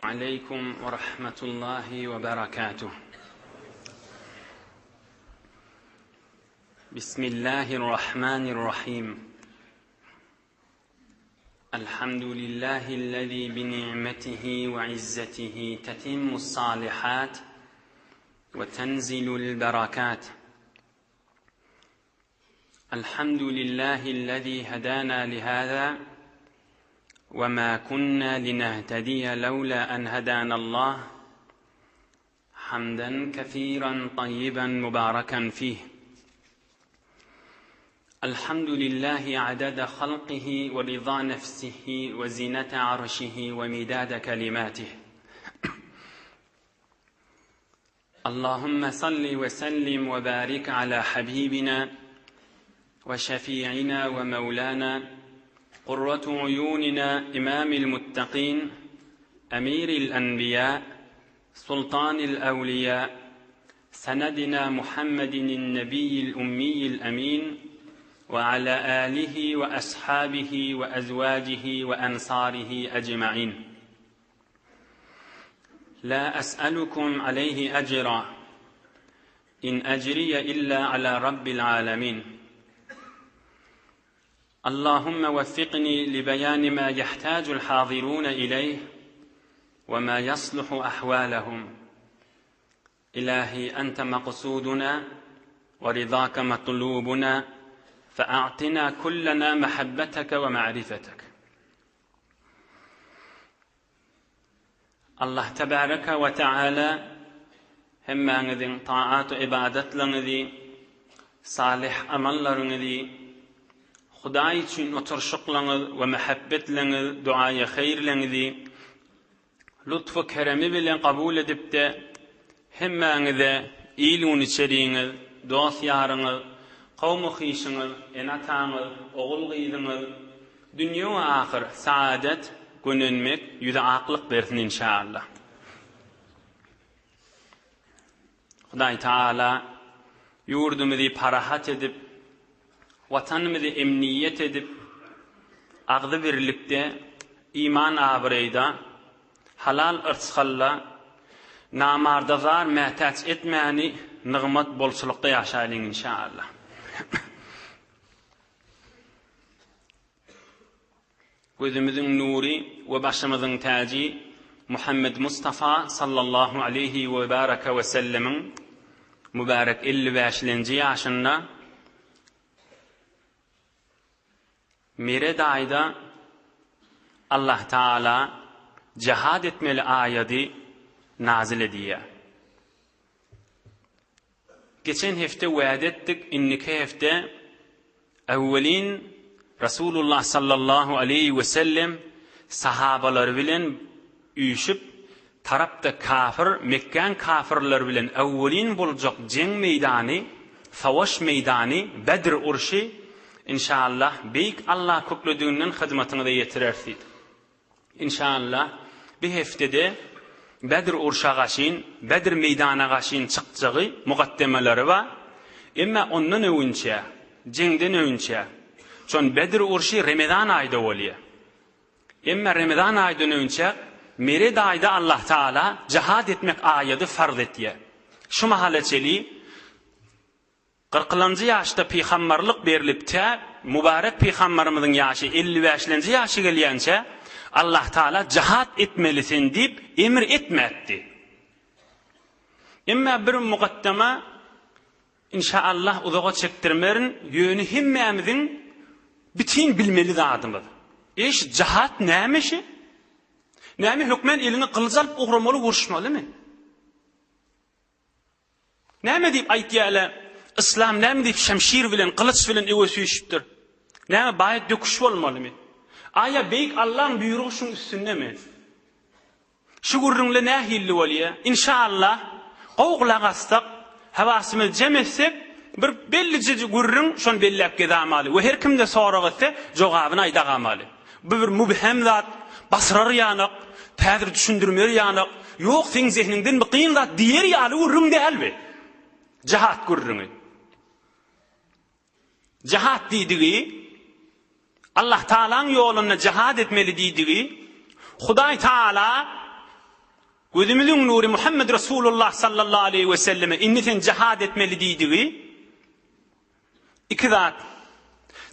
Aleýkum we rahmetullahi we berekatuh. Bismillahirrahmanirrahim. Elhamdülillahi'llezî bi ni'metihi we izzetihi tetimmus salihat we tenzilul berakat. Elhamdülillahi'llezî hedâna lihâzâ ve mâ kunnâ linehtediye levlâ en hedânallah. Hamden kesîren tayyiben mübâreken fîh. Elhamdülillahi adede halqihi ve rizâ nefsihi ve zinete arşihi ve midâde kelimâtih. Allahümme salli ve sellim ve barik ala habibina ve şefi'ina ve mevlana qurratu uyunina imamil muttaqin emiril enbiya sultanil evliya senedina Muhammedin nebiyyil ummiyil emin ve ala alihi ve ashabihi ve ezvacihi ve ensarihi ecmain. La es'elukum aleyhi ecra. İn ecriye illa ala rabbil alemin. Allahümme veffikni li beyani ma yehtacul hazirun ileyh ve ma yasluhu ahvalehum. İlahi ente maksuduna ve rizake matlubuna fe'atina kullena mehabbeteke ve ma'rifetek. Allah tebaraka we taala hemmäňiziň taat-u ybadatlaryňyzy, salyh amallaryňyzy, Hudaý üçin oturyşyklaryňyz we mähebbetleňiz, duaýy haýyrlaryňyzy lutf-u keremi bilen kabul edip-de, hemmäňize il-gün içeriňiz, dost-ýaryňyz, kowmy-hyşyňyz, ene-ataňyz, ogul-gyzyňyz, Dünýe we ahyr saadet, gönenmek, ýüze aklyk bersin inşaallah. Hudaý Taala ýurdumyzy parahat edip, watanymyzy emniýet edip, agzy birlikde, iman abraýda, halal yrsgalla, namarda zar mätäç etmäni nygmat bolçulykda ýaşaýlyň inşaallah. Gözümiziň nury we başymyzyň täji Muhammed Mustafa sallallahu aleýhi we baraka we sellemiň mübärek 55-lenji ýaşynda Meret aýda Allah Taala jihad etmeli aýady nazil edýär. Geçen hepde wada etdik, indiki hepde awwelin Rasulullah sallallahu aleýhi we sellem sahabalary bilen üýşüp, tarapda kafir, Mekgäň kafirleri bilen awwelin boljak jeň meýdany, savaş meýdany Bedr urşy, inşallah, Beýik Allah köklediginden hyzmatyňyza ýetireris diýdik. Inşallah, bir hepdede Bedr urşa gaşyn, Bedr meýdana gaşyn çykjagy mukaddemeleri bar. Emma ondan öwünçä, jeňden öwünçä, şon Bedr urşy Remezan aýda bolýar. Emma Remezan aýdan öwünçä Mered aýda Allah Taala jihad etmek aýady farz etýär. Şu mahala çeli Kyrkylanjy ýaşda pygambarlyk berlip tä mübarek pygambarymyzyň ýaşy 55-lenji ýaşa gelýänçä Allah Taala jihad etmeli sen diýip emr etmäpdi. Emma bir mukaddama inşaallah uzaga çekdirmerin, ýöne hemmämiziň bitin bilmeli zadymyz. Eş jihad näme şi? Näme hökmän eliňe gylyç alyp ugramaly uruşmalymy? Näme diýip aýtýarlar? Yslam näme diýip şemşir bilen, gylyç bilen öwe süýşüpdir? Näme baýat döküş bolmalymy? Aýa beýik Allaň buýrugy şuň üstündemi? Şu gürrüňle nähilli bolýa? Inşallah, gowy gulak assak, hawasymyzy jem etsek, bir bellije gürrüň şony belläp gezamaly we her kimde sorag etse, jogabyny aýdagamaly. Bu bir mübhem zat, basyrar ýanak, häzir düşündirmer ýanak, ýok seň zehniňden bu kyn zat diýer ýaly gürrüň däl bu. Jihat gürrüňi. Jihat diýdigi, Allah Taalaň ýolunda jihat etmeli diýdigi, Hudaý Taala. Gözümiziň nury Muhammed Resulullah sallallahu aleýhi we selleme indi sen jihad etmeli diýdigi iki zat.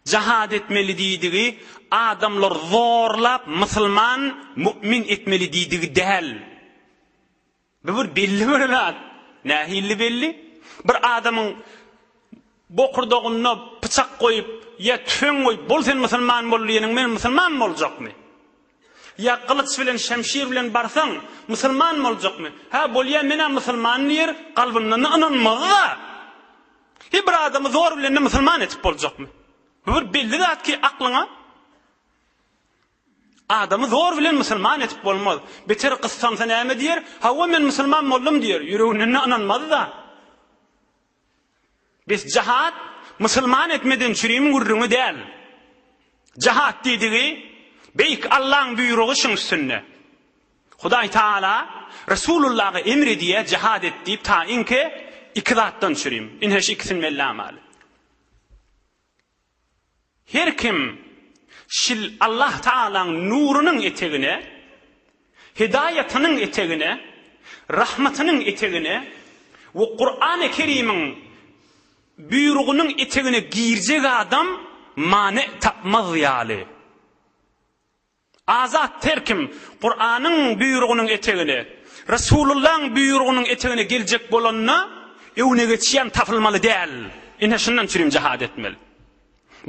Jihad etmeli diýdigi adamlar zorlap musulman, mu'min etmeli diýdigi däl. Bu bir belli bir zat. Nähilli belli? Bir adamyň bokurdagynda pyçak goýup ýa tüfeň goýup bol sen musulman bol diýeniň bilen musulman boljakmy? Ýa gylyç bilen şemşir bilen barsaň musulman boljakmy? Hä bolýa menä musulman diýer, kalbyndan ynanmaz-da. He bir adamy zor bilen-de musulman etip boljakmy? Bu bir belli zat ki aklyňa Adamy zor bilen musulman edip bolmaz. Beter gyssansa näme diýer? Hawa men musulman boldum diýer. Ýüreginde ynanmaz-da. Bes jahat musulman etmeden çürim gürrüňi däl. Jahat diýdigi Beýik Allaň buýrugy şuň üstünde. Hudaý Taala Resulullaha emr edýär jahat et diýip taýynke iki zatdan çürim. Ine şu ikisini bellämaly. Her kim şil Allah Tagalaň nurunyň etegine, hidaýatynyň etegine, rahmatynyň etegine we Kurany Kerimiň buýrugynyň etegine girjek adam many tapmaz ýaly. Azat her kim Kuranyň buýrugynyň etegine, Resulullaň buýrugynyň etegine geljek bolanda, öňüne geçýän tapylmaly däl. Ine şundan çürim jihad etmeli.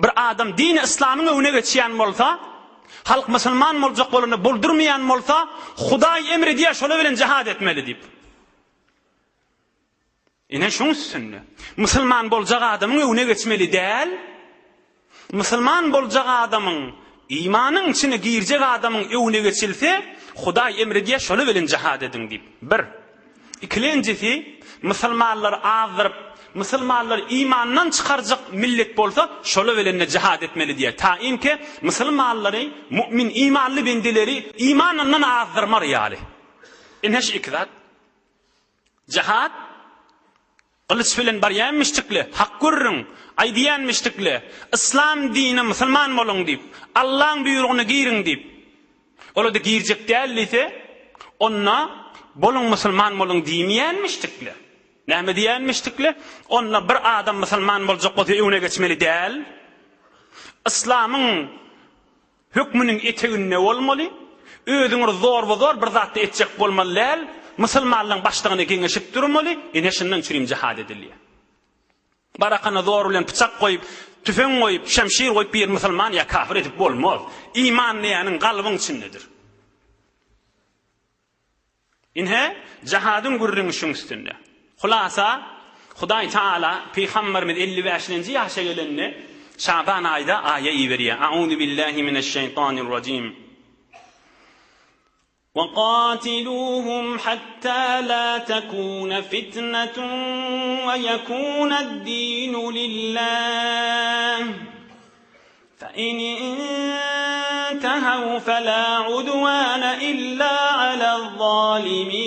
Bir adam dini yslamyň öňüne geçýän bolsa, halk musulman boljak bolanda boldurmaýan bolsa, Hudaý emr edýär şolar bilen jihad etmeli diýip. Ine şuň üstünde. Musulman boljak adamyň öňüne geçmeli däl. Musulman boljak adamyň, imanyň içine girjek adamyň öňüne geçilse, Hudaý emr edýär, şolar bilen jihad ediň diýip. Bir. Ikilenjisi, musulmanlary azdyryp, musulmanlary imandan çykarjak millet bolsa, şolar bilen-de jihad etmeli diýýär. Tainki, musulmanlary, mu'min imanly bendeleri imanyndan azdyrmar ýaly. Ine şu iki zat. Jihad, gylyç bilen barýanmyşdykle, hak gürrüň, aýdýanmyşdykle, yslam dinine musulman boluň diýip, Allaň buýrugyna giriň diýip. Ola-da girjek däl diýse, onda boluň musulman boluň diýmeýänmişdikle. Näme diýýänmişdikle? Onda bir adam musulman boljak bolsa öňüne geçmeli däl. Yslamyň Hökmüniň eteginde bolmaly, özüňi zorba-zor bir zatda etjek bolmaly däl, musulmanlaryň başlygyna geňeşip durmaly, ine şundan çürim jihad edilýär. Barakana zor bilen pyçak goýup, tüfeň goýup, şemşir goýup bir musulman ýa kafir edip bolmaz. Iman diýýäniň galbyň içindedir. Ine, jahadyň gürrüňi şuň üstünde. Hulasa, Hudaý Taala Pygamberimiz 55-lenji ýaşa gelende, Şaban aýda aýa iberýär. A'uzu billahi mineşşeýtanirrajim. Wa qatiluhum hatta la takuna fitnetun we yekunad-dinu lillah. Fe in intehew fe la udwane illa alel-zalimin.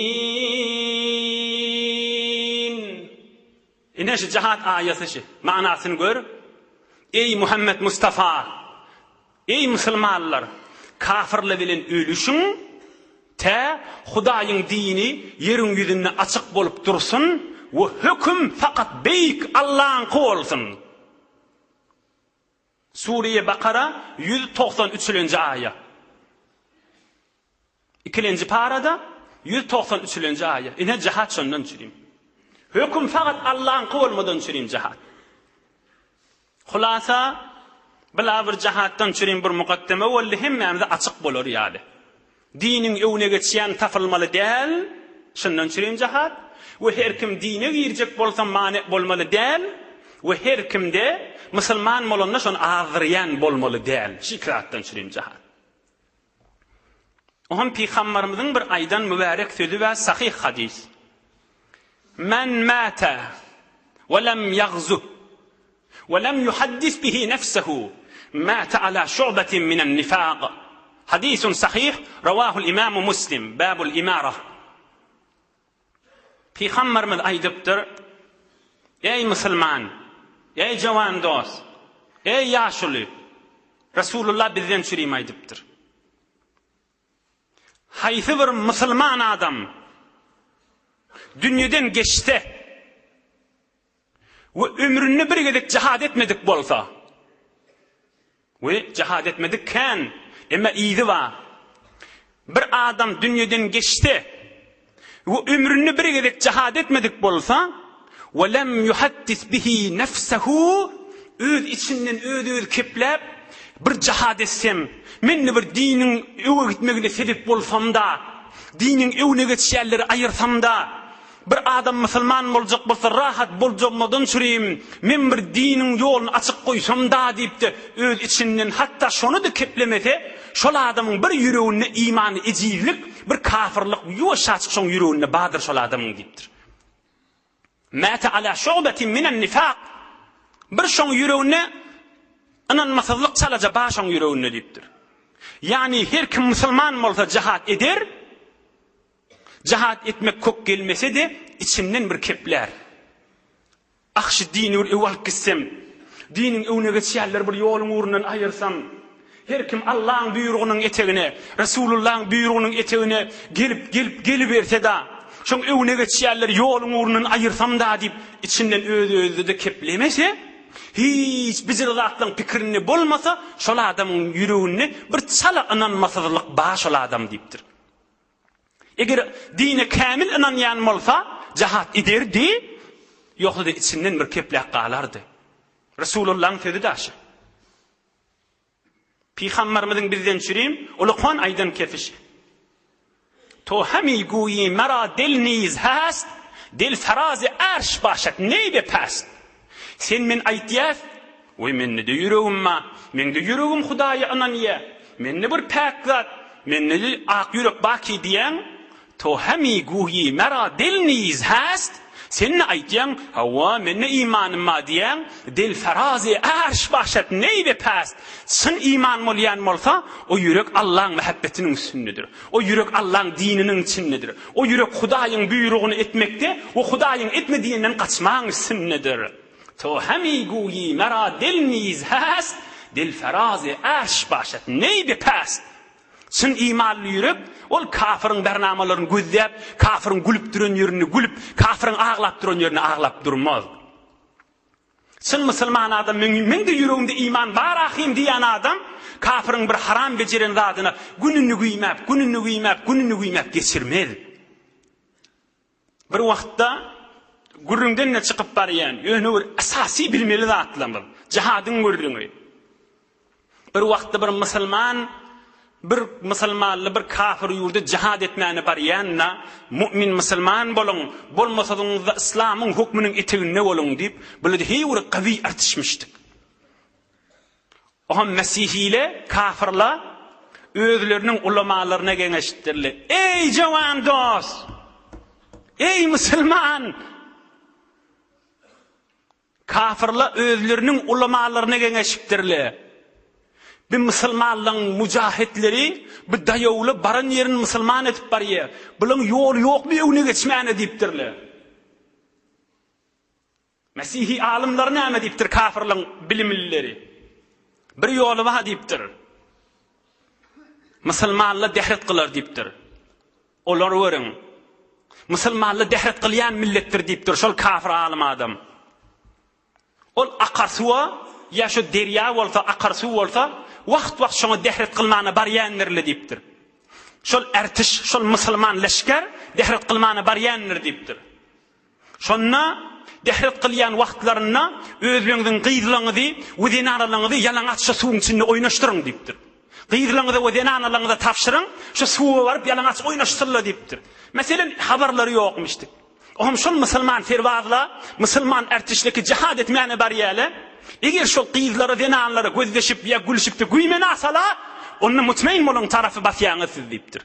Ine şu jihad aýaty şu. Manasyny gör. Eý Muhammet Mustafa! Eý musulmanlar! Kafirler bilen ölüşiň, tä Hudaýyň dini ýeriň ýüzünde açyk bolup dursun we höküm fakat beýik Allaňky bolsun. Sure-i Bakara 193-lenji aýa. Ikilenji parada 193-lenji aýa. Ine jihat şondan çürim. Höküm fakat Allaňky bolmadan çürim jihat. Hulasa bila bir jihatdan çürim bir mukaddeme boldy hemmämize açyk bolar ýaly. Diniň öňüne geçýän tapylmaly däl, şundan çürim jahat, we her kim dine girjek bolsa many bolmaly däl, we her kimde musulman bolanda şony azdyrýan bolmaly däl, şu iki zatdan çürim jahat. Oňam Pygambarymyzyň bir aýdan mübärek sözi bar, sahyh hadys. Men mata we lem ýagzu we lem yuhaddis bihi nefsehu mata ala şu'batin minen nifaq. Hadisun sahyh, rawahul imamu Muslim, babul imara. Pygamberimiz aýdypdyr, Eý musulman, eý jawan dost, eý ýaşuly, Resulullah bizden çürim aýdypdyr. Haýsy bir musulman adam. Dünýeden geçse we ömründe bir gezek jihad etmedik bolsa, we jihad etmedik kän, emma yzy bar. Bir adam dünýeden geçse we ömründe bir gezek jihad etmedik bolsa, we lem yuhaddis bihi nefsehu öz içinden öz-öz kepläp, bir jihad etsem, men-de bir diniň öňe gitmegine sebep bolsam-da, diniň öňüne geçýänleri aýyrsam-da, Bir adam musulman boljak bolsa rahat boljagmadan çürim, men bir diniň ýoluny açyk goýsam-da diýip-de öz içinden hatda şony-da keplemese, şol adamyň bir ýüreginde imany ejizlik, bir kafyrlyk ýuwaşjaçyk şoň ýüreginde bardyr şol adamyň diýipdir. Mäte ala şu'betin minen nifak. Bir şoň ýüreginde ynanmasyzlyk çalaja bar şoň ýüreginde diýipdir. Ýagny her kim musulman bolsa jahat eder, Jahat etmek kök gelmese-de, içinden bir keplär. Ah, şu dini bir öw alyp gitsem, diniň öwüne geçýänleri bir ýoluň ugrundan aýyrsam, her kim Allaň buýrugynyň etegine, Resulullaň buýrugynyň etegine gelip, gelip, geliberse-da, şoň öwüne geçýänleri ýoluň ugrundan aýyrsam-da diýip, içinden öz-özüne-de keplemese, hiç bijir zatlaryň pikirinde bolmasa, şol adamyň ýüreginde bir çala ynanmasyzlyk bar şol adam diýipdir. Eger dine kämil ynanýan bolsa, jahat ederdi, ýogsa-da içinden bir kepläp galardy. Resulullahyň sözi daşy. Pygamberimiziň bizden çürim ulukhan aýdan kefişi. To hemi guýi mera dil niz hast, dil farazi arş başat neý be past. Sen men aýtýas, Weý mende-de ýüregim bar, meň-de ýüregim Hudaýa ynanýa, mende bir päk zat, mende-de ak ýürek bar ki diýýäň, to hemi guýi mera dil niz hast, sen-de aýtýaň, hawa, mende imanym bar diýýäň, dil ferazi arş başat neý be past, çyn iman bolýan bolsa, o ýürek Allaň mähebbetiniň üstündedir, o ýürek Allaň dininiň içindedir, o ýürek Hudaýyň buýrugyny etmekde we Hudaýyň etme diýenden gaçmaň üstündedir. To hemi guýi mera dil niz hast, dil ferazi arş başat, neý be past. Çyn imanly ýürek, ol kafyryň bernamalaryny gözläp, kafyryň gülüp duran ýerinde gülüp, kafyryň aglap duran ýerinde aglap durmaz. Çyn musulman adam, meň, meň-de ýüregimde iman bar ahym diýýän adam, kafyryň bir haram bejeren zadyna gününi güýmäp, gününi güýmäp, gününi güýmäp geçirmez. Bir wagtda gürrüňden-de çykyp barýan, ýöne bir esasy bilmeli zatlarymyz, jihadyň gürrüňi. Bir wagtda bir musulman bir musulmanly bir kafir ýurda jihad etmäne barýanda, mu'min musulman boluň, bolmasadyňyzda yslamyň hökmüniň eteginde boluň diýip, bular heý bir gawy artyşmyşdyk. Oňa mesihile, kafyrla, özleriniň ulamalaryna geňeşipdirler. Eý, jowan dost! Eý, musulman! Kafyrla özleriniň ulamalaryna geňeşipdirler. Bir musulmanlaryň mujahitleri bu daýawly baran ýerini musulman edip barýar. Bularyň ýoly ýokmy öňüne geçmäne diýipdirler. Mesihi alymlary näme diýipdir kafirliň bilimlileri? Bir ýoly bar diýipdir. Musulmanla dehret kylar diýipdir. Olar görüň. Musulmanla dehret kylýan milletdir diýipdir şol kafir alym adam. Ol akar suwa ýa şu derýa bolsa, akar suw bolsa, wagt-wagt şoňa dehret kylmana barýandirle diýipdir. Şol ertiş, şol musulman leşger dehret kylmana barýandyr diýipdir. Şonda dehret kylýan wagtlarynda özleriňiziň gyzlaryňyzy we zenanalaryňyzy ýalaňaç şo suwuň içinde oýnaşdyryň diýipdir. Gyzlaryňyza we zenanalaryňyza tabşyryň, şo suwa baryp ýalaňaç oýnaşsynlar diýipdir. Meselem, habarlary ýokmuşdy. Oňam şol musulman serbazla, musulman ärtişleki jihad etmäne barýarlar. Eger şol gyzlara, zenanlara gözleşip ýa gülşüp-de güýmene asala, onda mutmain boluň tarapy basýaňyz siz diýipdir.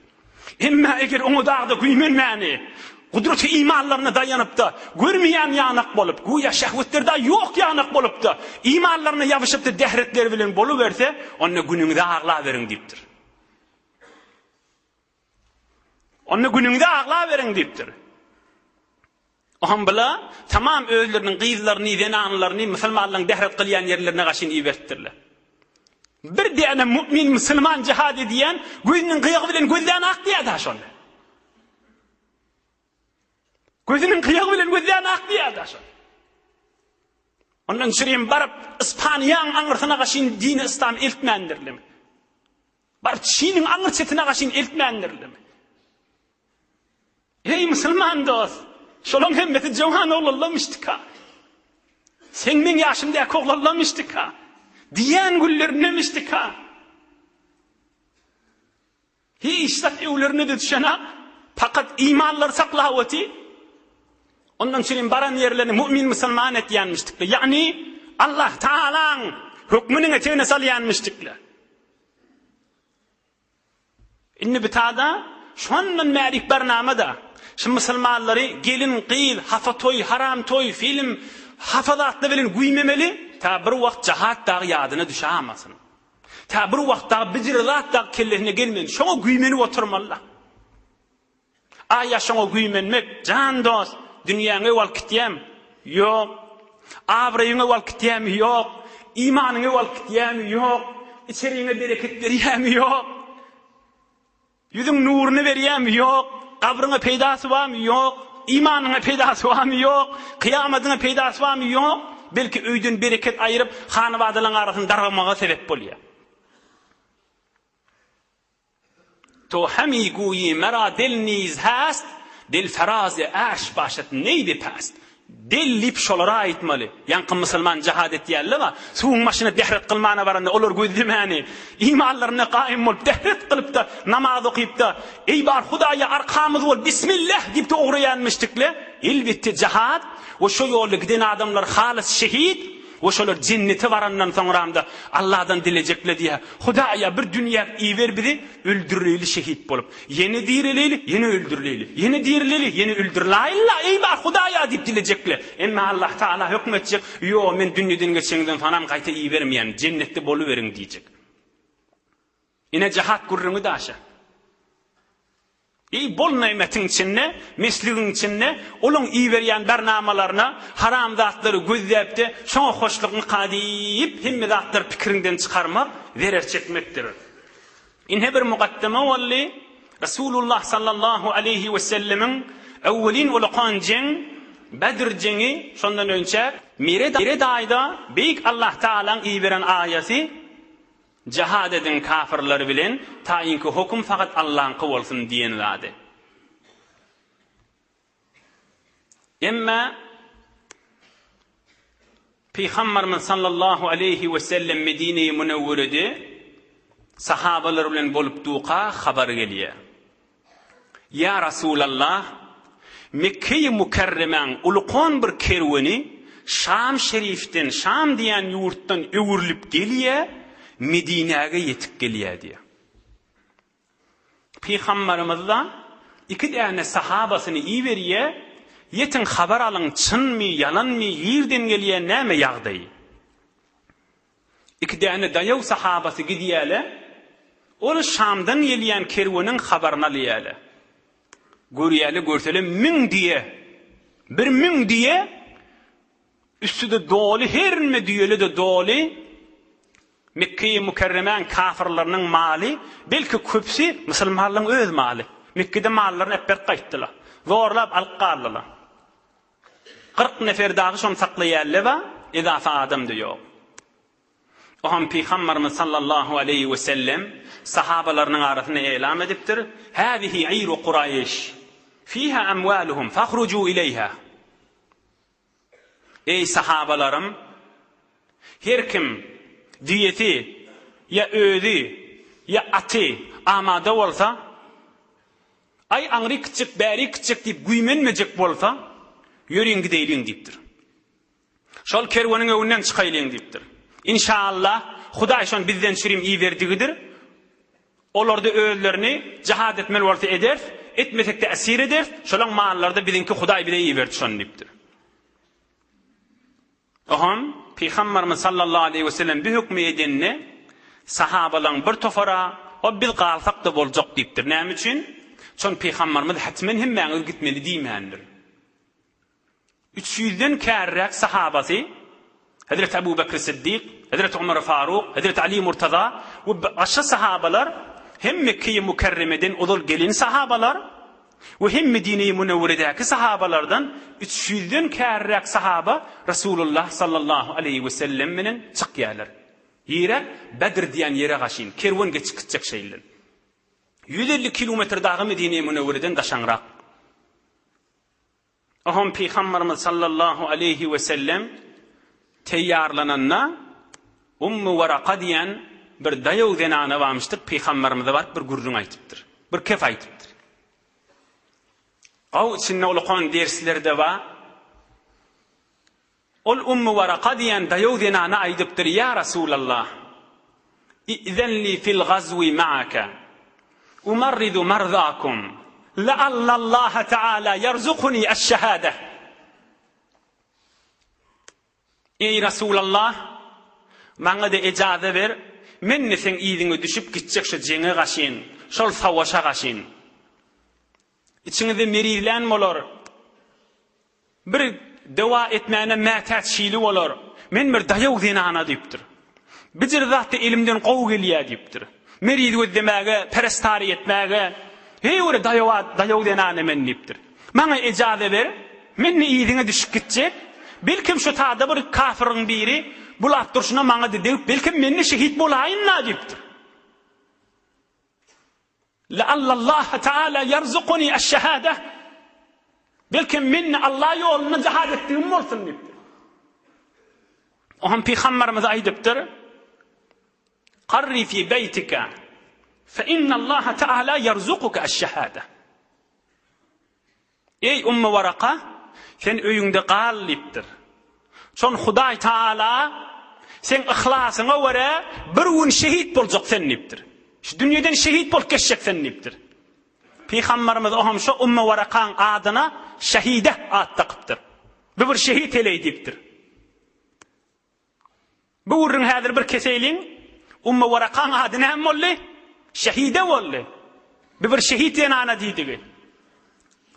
Emma eger oňa dagda güýmenmäni, gudraty imanlaryna daýanyp-da, görmeýän ýanak bolup, güýä şehwetleri dagy ýok ýanak bolup-da, imanlaryna ýabyşyp-da dehretleri bilen boluberse, onda günüňize aglaberiň diýipdir. Onda günüňize aglaberiň diýipdir. Oňam bula tamam özleriniň gyzlaryny, zenanlaryny musulmanlaryň dehret kylýan ýerlerine gaşyn iberipdirler. Bir däne mu'min musulman jihad edýän gözüniň gyýagy bilen gözlän ak diýýär-dä şony. Gözüniň gyýagy bilen gözleýän ak diýýär-dä şol. Ondan çürim baryp Ispaniýaň aňyrsyna gaşyn dini yslam eltmändirlimi? Baryp Çiniň aňyr çetine gaşyn eltmändirlimi? Eý musulman dost, şolaň hemmesi jowan oglanlamyşdyka. Seň meň ýaşymdaky oglanlamyşdyka. Diýýän günlerindemişdika. Hiç zat öwlerine-de düşenak, pakat imanlary saklap oty. Ondan üçin baran ýerlerini mu'min musulman etýänmişdikle. Ýagny Allah Taalaň hökmüniň etegine salýanmişdikle. Indi bitada şondan bärik barnamada şu musulmanlary gelin, gyz, hafa toý, haram toý, film, hafa zatlar bilen güýmemeli, ta bir wagt jahat dagy ýadyna düşämasyn. Tä bir wagt dagy bijire zat dagy kellesine gelmedi. Şoňa güýmenip oturmaly-da. Aý-a şoňa güýmenmek, jan dost, dünýäňi öw alyp gitýämi? Ýok. Abraýyňy öw alyp gitýämi? Ýok. Imanyňy öw alyp gitýämi? Ýok. Içeriňe bereket berýämi? Ýok. Ýüzüň nuruny berýämi? Ýok. Gabryňa peýdasy barmy? Ýok. Imanyňa peýdasy barmy? Ýok. Kyýamadyňa peýdasy barmy? Ýok. Belki öýden bereket aýyryp, hanabadalaryň arasyny dargamaga sebep bolýar. To hemi guýi mera dil niz hast, dil ferazi arş başat neýdi past. Del diýip şolara aýtmaly. Ýaňky musulman jihad etýänler bar. Suwuň başyna dehret kylmana baranda olar gözlemäni, imanlarynda gaýym bolup dehret kylypda, namaz okypda, Eý bar Hudaýa arkamyz bol, bismillah diýipde ugraýanmyşdykle. Elbetde jihad we şo ýolda giden adamlar halys şehit we şolar jennete barandan soňramda Allahdan dilejekle diýýär. Hudaýa bir dünýäk iber bizi öldürileýli şehit bolup. Ýene direleýli, ýene öldürileýli. Ýene direleýli, ýene öldürilaýli-la, eý bar Hudaýa diýip dilejekle. Emma Allah Tagala höküm etjek, Ýo, men dünýeden geçeňden sonam gaýta ibermeýän, jennetde boluberiň diýjek. Ine jahat gürrüňi daşa. Eý bol nymetiň içinde, mesligiň içinde, olaň iberýän barnamalaryna haram zatlary gözläpde, şoňa hoşlukmyka diýip, hemme zatlary pikiriňden çykarmak zerer çekmekdir. Ine bir mugaddeme boldy, Resulullah sallallahu aleýhi we sellemiň öwwelin ulakan jeň, Bedr jeňi, şondan önçä Mered aýda Beýik Allah Tagalaň iberen aýaty, Jihad ediň kafirler bilen, taýynky hokum fakat Allaňky bolsun diýen zady. Emma Pygamberimiz sallallahu aleýhi we sellem Medine-i Münewwerede sahabalar bilen bolup duka habar gelýär. Ýa Rasulallah, Mekge-i Mükerremäň ulkan bir kerweni Şam şerifden, Şam diýen ýurtdan öwrülip gelýär, Medinäge ýetip gelýär diýýär. Pygamberimiz-de iki däne sahabasyny iberýär, Ýetiň habar alyň, çynmy, ýalanmy, ýerden gelýär, näme ýagdaýy? Iki däne daýaw sahabasy gidýärler, ol Şamdan gelýän kerweniň habaryny alýarlar. Görýärler, görseler müň düýe, bir müň düýe, üsti-de doly, herne düýeli-de doly, Mekgeýi Mükerremäň kafyrlarynyň maly, belki köpüsi musulmanlaryň öz maly. Mekgede mallaryny äpberip gaýtdylar. Zorlap alyp galdylar. 40 nefer dagy şony saklaýarlar-a, edafa adam-da ýok. Oňam Pygamberimiz sallallahu aleýhi we sellem sahabalarynyň arasynda elam edipdir, Häzihi iru Kuraýyş, fiha amwaluhum fahruju ileýha. Eý sahabalarym! Her kim düýesi ýa özi ýa aty amada bolsa, aý aňryk gitjek, bärik gitjek diýip güýmenmejek bolsa, ýörüň gideýliň diýipdir. Şol kerweniň öňünden çykaýlyň diýipdir. Inşaallah, Hudaý şony bizden çürim iberdigidir. Olarda özlerini jihad etmeli bolsa ederis, etmesekde esir ederis, şolaň mallary-da biziňki Hudaý bize iberdi şony diýipdir. Oňam Pygamberimiz sallallahu aleýhi we sellem bu hökmi edende sahabalaryň bir topara o biz galsak-da boljak diýipdir. Näme üçin? Çon Pygamberimiz hetmen hemmäňiz gitmeli diýmändir. Üç ýüzden kärräk sahabasy, Hezreti Ebu Bekr Siddik, Hezreti Omar Faruk, Hezreti Ali Murtaza we başga sahabalar hem Mekgeýi Mükerremeden ozal gelen sahabalar. We hem Medine-i Münewweredäki sahabalardan üç ýüzden kärräk sahaba Resulullah sallallahu aleýhi we sellem bilen çykýarlar. Ýere Bedr diýen ýere gaşyn, kerwen geçip gitjek şeýlden. 150 kilometr dagy Medine-i Münewwereden daşaňrak. Oňam Pygamberimiz sallallahu aleýhi we sellem teýýarlananda Ummu Waraka diýen bir daýaw zenana barmyşdyr, Pygamberimize baryp bir gürrüň aýtypdyr. Bir kep aýtypdyr. Gaw içinde ulakan dersler-de bar. Ol Ummu Waraka diýen daýaw zenana aýdypdyr, Ýa Rasulallah, i'zen li fil gazwi ma'aka, umarridu marzakum, la'allallaha ta'ala ýerzukuni eş-şehadeh. Eý Rasulallah, maňa-da ejaza ber, men-de seň yzyňa düşüp gitjek şo jeňe gaşyn, şol sawaşa gaşyn. Içiňizde merizlän bolar. Bir dowa etmäne mätäç şili bolar. Men bir daýaw zenana diýipdir. Bijir zatda elimden gowy gelýär diýipdir. Meriz gözlemäge, perestary etmäge, heý bir daýaw daýaw zenana men diýipdir. Maňa ejaza ber, men-de yzyňa düşüp gitjek. Belkem şu tada bir kafyryň biri bulap durşuna maňa-da degip, belkem men-de şehit bolaýyn-da diýipdir. Leallallaha taala ýerzukuni eş-şehadeh, Belkem men Allah ýolunda jihad etdigim bolsun diýipdir. Oňa Pygamberimiz aýdypdyr, Karri fi beýtika, fe innallaha taala ýerzukuke eş-şehadeh. Eý, Ummu Waraka, sen öýüňde gal diýipdir. Şon Hudaý Taala seň yhlasyňa görä bir gün şehit boljak sen diýipdir. Şu dünýeden şehit bolup geçjek sen diýipdir. Pygamberimiz oňam şo Ummu Warakaň adyna Şehide at dakypdyr. Bu bir şehit heleý diýipdir. Bu gürrüň häzir bir keseýliň, Ummu Warakaň ady näme boldy? Şehide boldy. Bu bir şehit zenana diýdigi.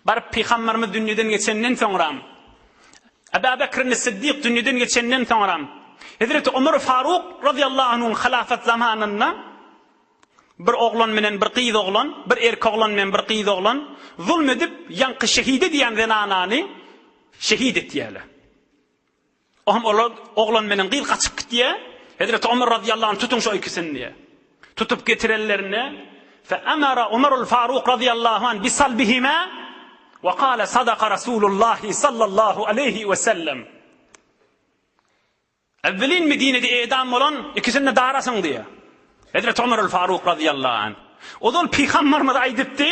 Baryp Pygamberimiz dünýeden geçenden soňram, Aba Bekrin Siddik dünýeden geçenden soňram, Hezreti Omar Faruk razyýallahu anhuň halafat zamanynda bir oglan bilen bir gyz oglan, bir erkek oglan bilen bir gyz oglan zulm edip, ýaňky şehide diýen zenanany şehit etýärler. Oňam olar oglan menen gyz gaçyp gitýä. Hezreti Omar razyýallahu anh tutuň şo ikisini diýýä. Tutup getirenlerinde fe amara Omarul Faruk razyýallahu anh bi salbihima we kale sadaka Rasulullahi sallallahu aleýhi we sellem. Evvelin Medinede edam bolan ikisini darasyň diýýär. Hezreti Omarul Faruk razyýallahu anh. Ozal Pygamberimiz aýdypdy,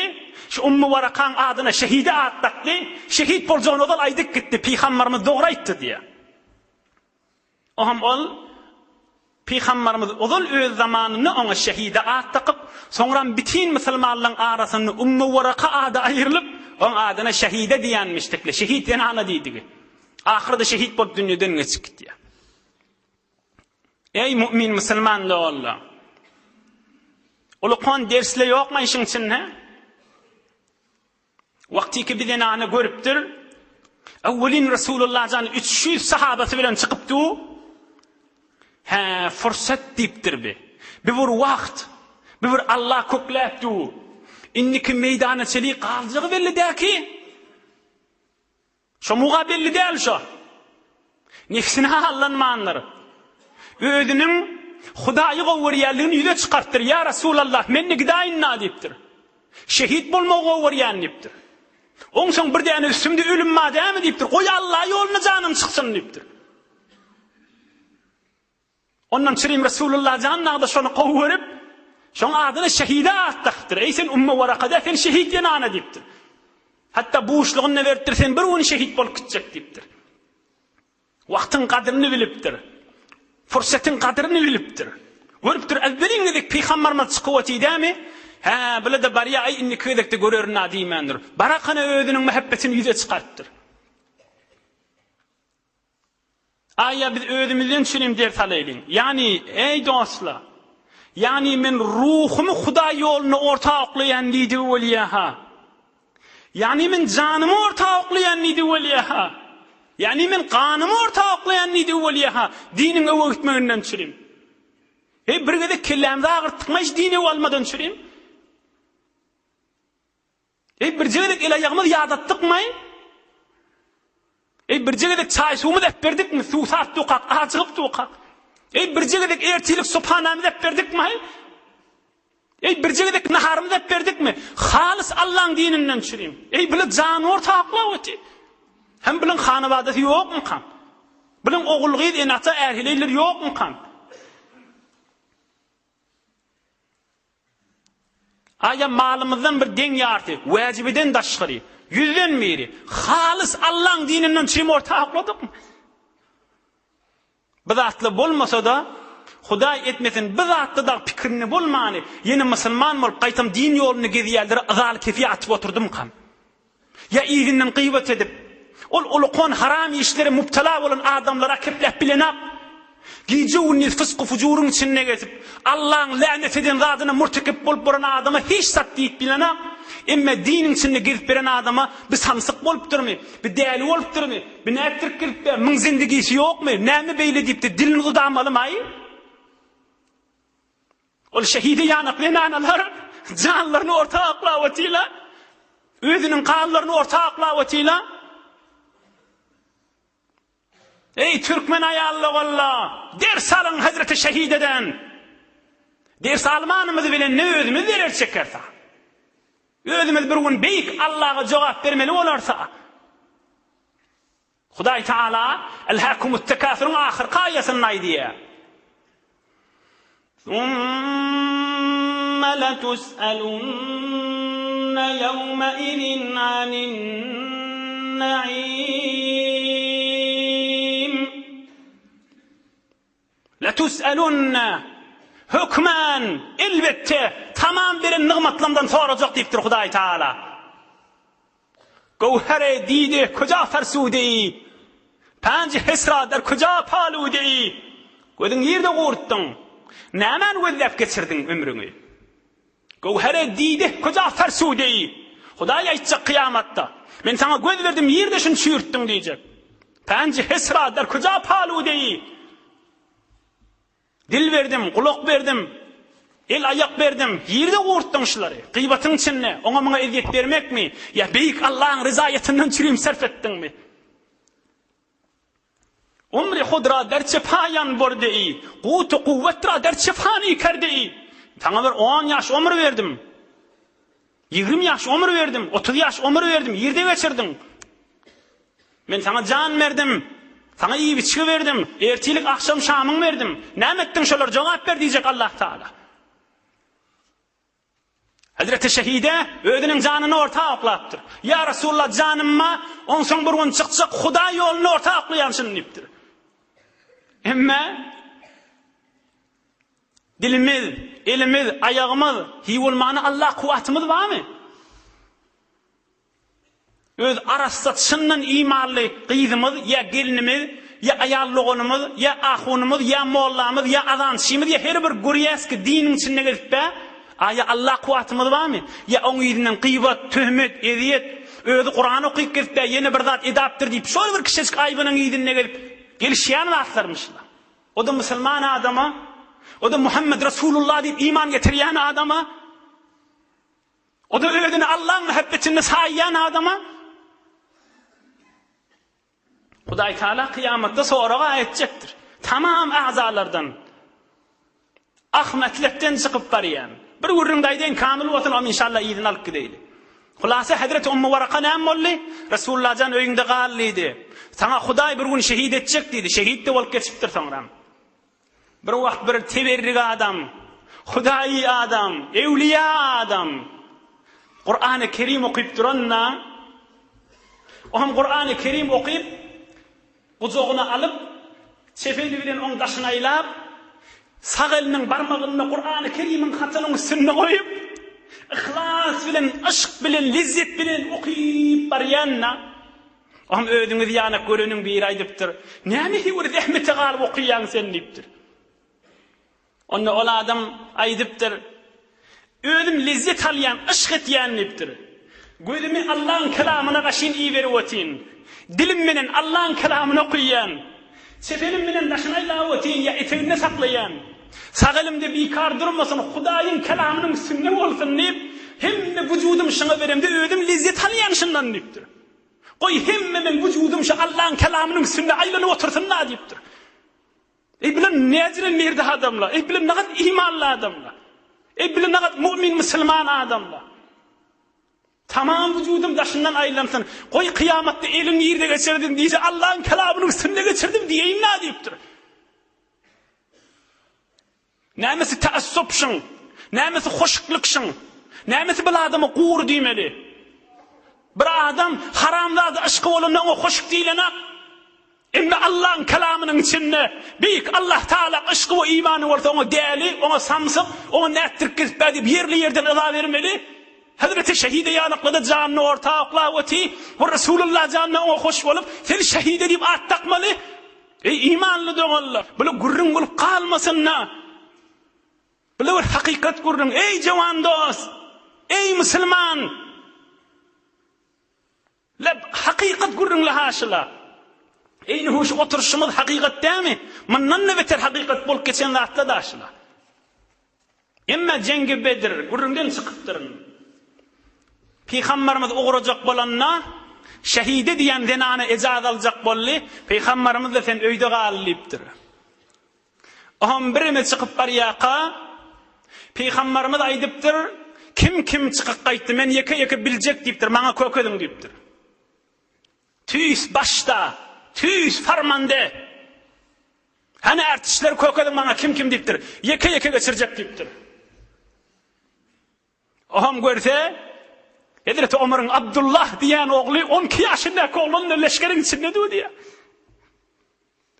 şu Ummu Warakaň adyna şehide at dakdy, şehit boljagyny ozal aýdyp gitdi, Pygamberimiz dogry aýtdy diýýär. Oňam ol Pygamberimiz ozal öz zamanynda oňa şehide at dakyp, soňram bütin musulmanlaryň arasynda Ummu Waraka ady aýrylyp, oň adyna şehide diýenmişdikle, şehit zenana diýdigi. Ahyrda şehit bolup dünýeden geçip gitýär. Eý mu'min musulman doganlar! Ulukan dersle ýokmy işiň içinde? Wagtyky bir zenany görüpdir. Awwelin Resulullah jan 300 sahabasy bilen çykyp du. Hä, fursat diýipdir bi. Bir bir wagt, bir bir Allah kökläp du. Indiki meýdana çeli galjagy belli däki. Şo muga belli däl şo. Nefsine aldanmandyr. Özüniň Hudaýy gowy görýänligini ýüze çykarypdyr. Ýa Resulallah, men-de gidaýyn-da diýipdir. Şehit bolmagy gowy görýän diýipdir. Oňsoň bir däne üstümde ölüm bar dämi diýipdir. Goý Alla ýolunda janym çyksyn diýipdir. Ondan çirim Resulullah jan nagda şony gowy görüp, şoň adyna şehide at dakypdyr. Eý sen Ummu Waraka däl, sen şehit zenana diýipdir. Hatda buşlugyny beripdir, sen bir gün şehit bolup gitjek diýipdir. Wagtyň gadryny bilipdir. Fursatyň gadryny bilipdir. Görüpdir, äwwelin gezek pygamberimiz çykyp otyr dämi? Hä, bile-de barýa, aý indiki gezekde görerin-a diýmändir. Barakana özüniň mähebbetini ýüze çykarypdyr. Aýa biz özümizden üçin hem ders alaýlyň. Ýagny, eý dostlar, ýagny men ruhumy Hudaý ýolunda orta oklaýan diýdigi bolýa-ha. Ýagny men janymy orta oklaýan diýdigi bolýa-ha. Ýagny men ganymy orta oklaýan diýdigi bolýa-ha. Diniň öwe gitmeginden çürim. Heý, bir gezek kellämizi agyrtdykmy hiç din öwe almadan çürim. Eý, birje gezek el-aýagymyzy ýadatdykmy? Eý, birje gezek çaý-suwumyzy äpberdikmi? Suwsap dukak, ajygyp dukak. Eý, birje gezek ertirlik sopanamyzy äpberdikmi? Eý, birje gezek naharymyzy äpberdikmi? Halys Allaň dininden çürim. Eý, bile jany orta aklap otyr. Hem bilen hanabadasy ýokmykan? Bilen ogul-gyz, ene-ata, är-heleýler ýokmykan? Aýa malymyzdan bir deň ýarty, wäjibiden daşgary, ýüzden biri, halys Allaň dininden çym orta okladykmy? Bu zatlar bolmasa-da, Hudaý etmesin, bu zatda dagy pikirinde bolmany, ýene musulman bolup, gaýtam din ýolunda gezýänlere yzaly kefiýe atyp oturdymkam? Ýa yzyndan gybat edip, ol ulukan haram işlere mübtela bolan adamlara kepläp bilenok. Gije-gündiz fysky-fujuryň içinde gezip, Allaň länet eden zadyna murtekip bolup boran adama hiç zat diýip bilenok. Emme diniň içinde gezip beren adama bi samsyk bolupdyrmy, bi däli bolupdyrmy, bi nätdirip gezip ber, muň zindigisi ýokmy, näme beýle diýipdir, dilini udamalymaý? Ol şehide ýanak zenanalar janlaryny orta oklap otyrlar. Özüniň ganlaryny orta oklap otyrlar. Eý türkmen aýallogolla, ders alyň Hazreti şehideden. Ders almanymyz bilen ne özümiz zerer çekersa. Özümiz bir gün beýik Allaha jogap bermeli bolarsa. Hudaý Taala Elhäkumut-tekâsüriň ahyrky aýatynda aýdýar. Summa letus'alunna ýewmeizin anin-na'im. Letus'alunna hökman, elbetde, tamam beren nygmatlamdan sorajak diýipdir Hudaý Taala. Göwhere dide köja farsudeýi, Panjy hesra der köja paludeýi, Gözüň nirde gurtdyň? Nämäni gözläp geçirdiň ömrüňi? Göwhere dide köja farsudeýi, Hudaý aýtjak kyýamatda, Men saňa göz berdim nirde şuny çüýrtdiň diýjek. Panjy hesra der köja paludeýi, Dil berdim, gulak berdim, el-aýak berdim, ýerde gurtdyň şulary. Gyýbatyň içinde oňa-muňa ezýet bermekmi ýa beýik Allahyň ryzaýatyndan çürim sarp etdiňmi? Umri hud ra derçe paýan borde-i, Gutu kuwwet ra derçe fani kerde-i. Saňa bir on ýaş ömür berdim. Ýigrimi ýaş ömür berdim, 30 ýaş ömür berdim, ýerde geçirdiň. Men saňa jan berdim, saňa iýip-içgi berdim, ertirlik, agşam şamyň berdim. Näme etdiň şolara jogap ber diýjek Allah Taala. Hazreti Şehide özüniň janyny orta oklapdyr. Ýa Resulullah janyma onsoň bir gün çykjak Hudaý ýolunda orta oklaýan şuny diýipdir. Emme Dilimiz, elimiz, aýagymyz, hiý bolmany Allah kuwwatymyz barmy? Öz arassa çyndan imanly gyzymyz ýa gelinimiz, ýa aýal doganymyz, ýa ahunymyz, ýa mollamyz, ýa azançymyz, ýa her bir görýäs ki diniň içinde gezip-ä, aýa Allah kuwwatymyz barmy? Ýa oň yzyndan gybat, töhmet, ezýet, özi Kuran okyp gezip-ä ýene bir zat edapdyr diýip şol bir kiçijik aýbynyň yzynda gezip gelişýän zatlarmyşlar. O-da musulman adama, o-da Muhammed Resulullah diýip iman getirýän adama, o-da özüni Allaň mähebbetinde saýýan adama Hudaý Taala kyýamatda soraga etjekdir. Tamam agzalardan ahmetlikden çykyp barýan. Bir gürrüňde aýdaýyn, kamyl bolsun, om inşallah yzyny alyp gideýli. Hulasa Hezreti Ummu Waraka näme boldy? Resulullah jan öýüňde gal diýdi. Saňa Hudaý bir gün şehit etjek diýdi. Şehit-de bolup geçipdir soňram. Bir wagt bir teberrik adam, Hudaýy adam, ewliýa adam Kurany Kerim okyp duranda, o hem Kurany Kerim okyp, Gujagyna alyp, çep eli bilen oň daşyna aýlap, sag eliniň barmagyny Kurany Kerimiň hatynyň üstünde goýup, yhlas bilen, yşk bilen, lezzet bilen okyp barýanyna, oňam özüňiz ýanak göreniň biri aýdypdyr, Näme höwür zähmete galyp okaýaň sen diýipdir. Onda ol adam aýdypdyr, Özüm lezzet alýan, yşk etýän diýipdir. Gözümi Allaň kelamyna gaşyn iberip otyn. Dilim menen Allaň kelamyny okaýan. Çep elim bilen daşyny aýlap otyn ýa eteginde saklaýan. Sag elimde bikar durmasyn, Hudaýyň kelamynyň üstünde bolsun diýip, hemme wujudym şuňa beremde özüm lezzet alýan şundan diýipdir. Goý hemme meň wujudym şu Allaň kelamynyň üstünde aýlanyp otursyn-da diýipdir. Eý bular näjire merdi adamlar, eý bular nagat imanly adamlar. Eý bular nagat mu'min musulman adamlar. Tamam wujudym daşyndan aýlansyn. Goý kyýamatda eliň nirde geçirdiň diýse Allaň kelamynyň üstünde geçirdim diýeýin-dä diýipdir. Nämesi taassup şuň? Nämesi hoşuklyk şuň? Nämesi bil adama gury diýmeli? Bir adam haram zada yşky bolanda oňa hoşuk diýlenak. Emma Allaň kelamynyň içinde beýik Allah Taala yşky we imany bolsa oňa däli, oňa samsyk, oňa nätdirip gezipbä diýip ýerli ýerden yza bermeli. Hezreti şehide ýanaklada janyny orta oklap oty we Resulullah janyna oňa hoş bolup, sen şehide diýip at dakmaly. Eý imanly doganlar, bula gürrüň bolup galmasyn-da. Bula bir hakykat gürrüň. Eý jowan dost! Eý musulman! Le hakykat gürrüňle haşyla. Eý huş oturyşymyz hakykat dämi? Mundan-da beter hakykat bolup geçen zatlar da şula. Emma Jeňgi Bedr gürrüňden çykypdyryn. Pygambarymyz ugrajak bolanda, Şehide diýen zenana ejaz aljak boldy. Pygambarymyz-da sen öýde gal diýipdir. Oňam bireme çykyp barýarka, Pygambarymyz aýdypdyr, Kim-kim çykyp gaýtdy, men ýeke-ýeke biljek diýipdir, maňa kökeziň diýipdir. Tüýs başda, tüýs farmande. Hany ärtişleri kökeziň maňa kim-kim diýipdir. Ýeke-ýeke geçirjek diýipdir. Oňam görse, Hezreti Omaryň Abdullah diýen ogly 12 ýaşyndaky oglan leşgeriň içinde dur diýýär.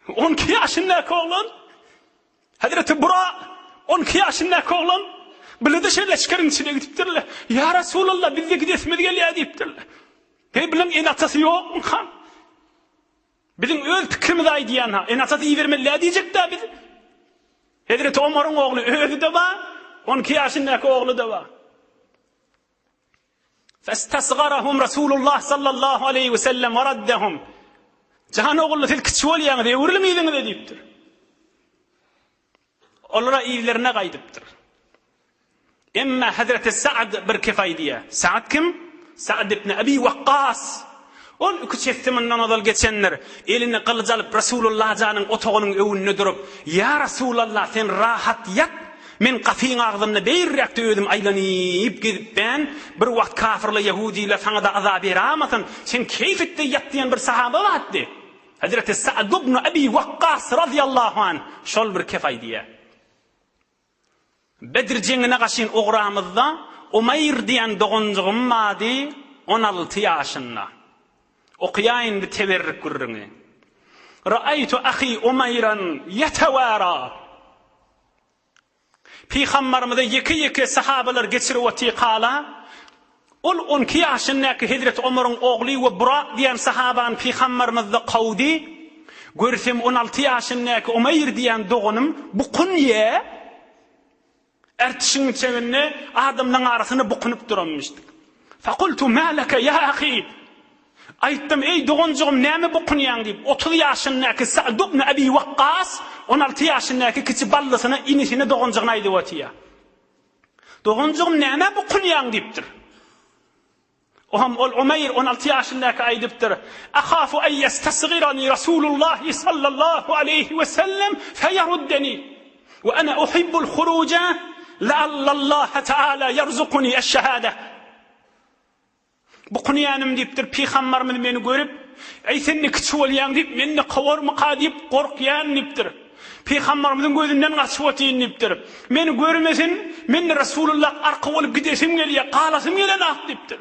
12 ýaşyndaky oglan Hezreti Bura 12 ýaşyndaky oglan bile-de şeýle leşgeriň içine gidipdirler. Ýa Resulallah, bizde gidesimiz gelýär diýipdirler. Hey, bilen ene-atasy ýokmyka? Biziň öz pikrimizi aýdýan ha, ene-atasy ibermeli däl diýjek-dä biz. Hezreti Omaryň ogly özi-de bar, 12 ýaşyndaky ogly-da bar. Festasgarahum Rasulullah sallallahu aleýhi we sellem we raddahum. Jan ogully siz kiçi bolýaňyz, öwrüliň yzyňyza diýipdir. Olara yzlaryna gaýdypdyr. Emma Hazreti Sa'd bir kef aýdýar. Sa'd kim? Sa'd ibn Abi Wakkas. Ol iki çetdi mundan ozal geçendir. Eline gylyç alyp Rasulullah janyň otagynyň öňünde durup, Ýa Rasulallah sen rahat ýat, men gapyň agzynda beýrräkde özüm aýlanyp gezipbän, bir wagt kafyrlar ýahudylar saňada azap beramasyn, sen keýp et-de ýat diýen bir sahaba bardy. Hezreti Sa'd ibn Abi Wakkas razyýallahu anh şol bir kef aýdýar. Bedr jeňine gaşyn ugramyzda Umaýr diýen doganjygym bardy, 16 ýaşynda. Okaýaýyn bir teberrik gürrüňi. Ra'aýtu ahi Umaýran ýetewara. Pygambarymyza ýeke-ýeke sahabalar geçirip otyrkala, ol on iki ýaşyndaky hezreti Omaryň ogly we Burak diýen sahabany pygambarymyzda kowdy, Görsem on alty ýaşyndaky Umaýr diýen doganym bukunýa, ertişiň içeginde adamlaryň arasynda bukunyp duranmyşdyk. Fakultu ma leke ýa ahi? Aýtdym, Eý, doganjygym, näme bukunýaň diýip, 30 ýaşyndaky Sa'd ibn Abi Wakkas 16 ýaşyndaky kiçi ballysyna, inisine, doganjygyna aýdyp otyrýar. Doganjygym, nämä bukunýaň diýipdir. Oňam ol Umeýr 16 ýaşyndaky aýdypdyr, Ahafu en ýestasgyrani Rasulullahi sallallahu aleýhi we sellem feýeruddeni we ene uhibbul huruja la'allallaha taala ýerzukuni eş-şehade. Bukunýanym diýipdir, Pygambarymyz meni görüp, Eý, sen ne kiçi bolýaň diýip, meni-de kowarmyka diýip gorkýan diýipdir. Pygambarymyzyň gözünden gaçyp otyryn diýipdir. Meni görmesin, men-de Resulullah arka bolup gidesim gelýär, galasym gelenok diýipdir.